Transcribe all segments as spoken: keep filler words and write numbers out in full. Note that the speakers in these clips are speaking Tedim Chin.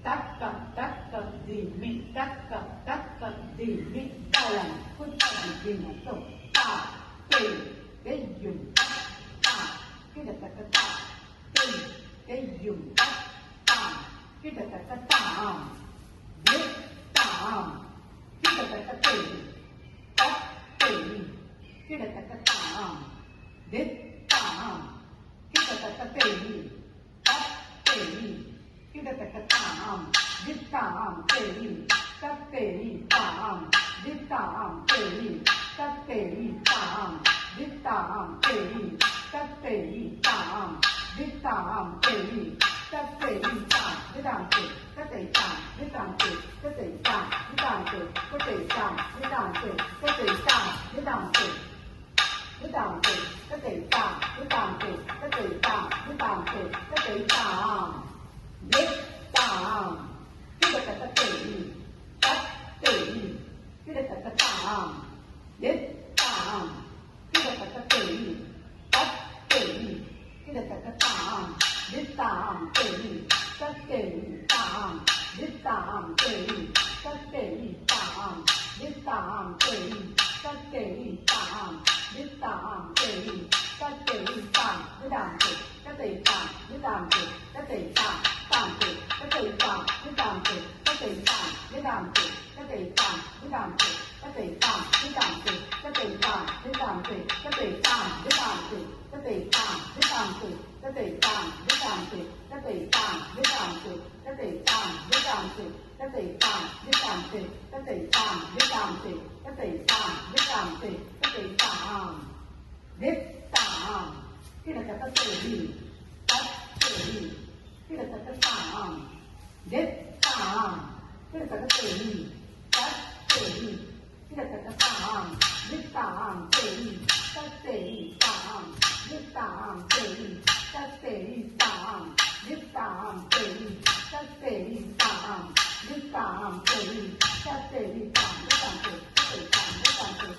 Taka, taka, dimi, taka, taka, dimi, dalam, kuta, dimi, to, ta, te, te, yum, ta, ta, kita, taka, ta, te, te, yum, ta, ta, kita, taka, ta, am, dit, ta, am, kita, taka, te, ta, te, kita, taka, ta, am, dit, ta, am, kita, taka, te, ta, te, kita, taka, ta, am, dit, ta, am, te, ta, te, ta, am, dit, ta, am, te, ta, te, ta, am, dit, ta, am, te, ta, te, ta, am, dit, ta, am, te, ta, te, ta, dit, am, te, ta, te, ta, dit, am, te, ta, te, ta, dit, am, te, ta, te, ta, dit, am, te, ta, te, ta, dit, am, te, Ditang te, tatei tang, ditang te, tatei tang, ditang te, tatei tang. Ditang. Kita kata tei, tatei. Kita kata tang. Ditang. Kita kata tei, tatei. Kita kata tang, ditang, tei, tatei, tang, ditang, tei, tatei, tang, ditang, tei, tatei, tang, ditang, tei, tatei, tang, ditang, tei, tatei, tang, ditang, tei, tatei, tang, tang, tei, tatei, tang, ditang, tei, tatei, tang, ditang, tei, tatei, tang, ditang, tei, tatei, tang, ditang, tei, tatei, tang, ditang, tei, tatei, tang, ditang, tei, tatei, tang, ditang, tei, tatei, tang, ditang, tei, tatei, tang, ditang, tei, tatei, tang, ditang, tei, tatei, tang, ditang, tei, tatei, tang, ditang, tei, tatei, tang, ditang, tei, tatei, tang. Ditang. Kita kata tei, tatei. Kita kata tang. Ditang. Kita kata tei, tatei. Kita kata tang. Ditang, tei, tatei, tang. Ditang, tei, tatei, tang. Ditang, tei, tatei, tang. Ditang, tei, tatei, tang. Ditang, tei, tatei, tang. Ditang, tei,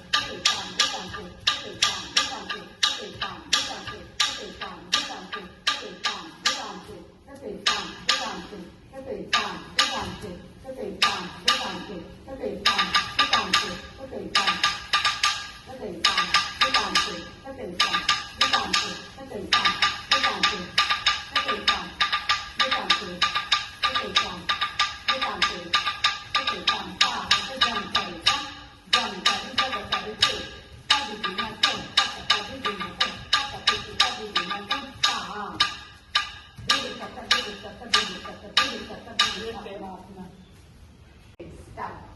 tatei, tang. Ditang, tei, tatei, tang. Ditang, tei, tatei, tang. Ditang, tei, tatei, tang. Ditang, tei, tatei, tang. Ditang, tei, tatei, tang. Ditang, tei, tatei, tang. Ditang, tei, tatei, tang. Ditang, tei, tatei, tang. Ditang, tei, tatei, tang. Ditang, tei, tatei, tang. Tatei, tang. Ditang, tei, tatei, tang. Ditang, tei, tatei, tang. Ditang, tei, tatei, tang. Ditang, tei, tatei, tang. Ditang, tei, tatei, tang. Tang, tei, tang, tei, tang. Tang, tei, tang, tei, tang. Tang, tei, tang, tei, tang. Stop.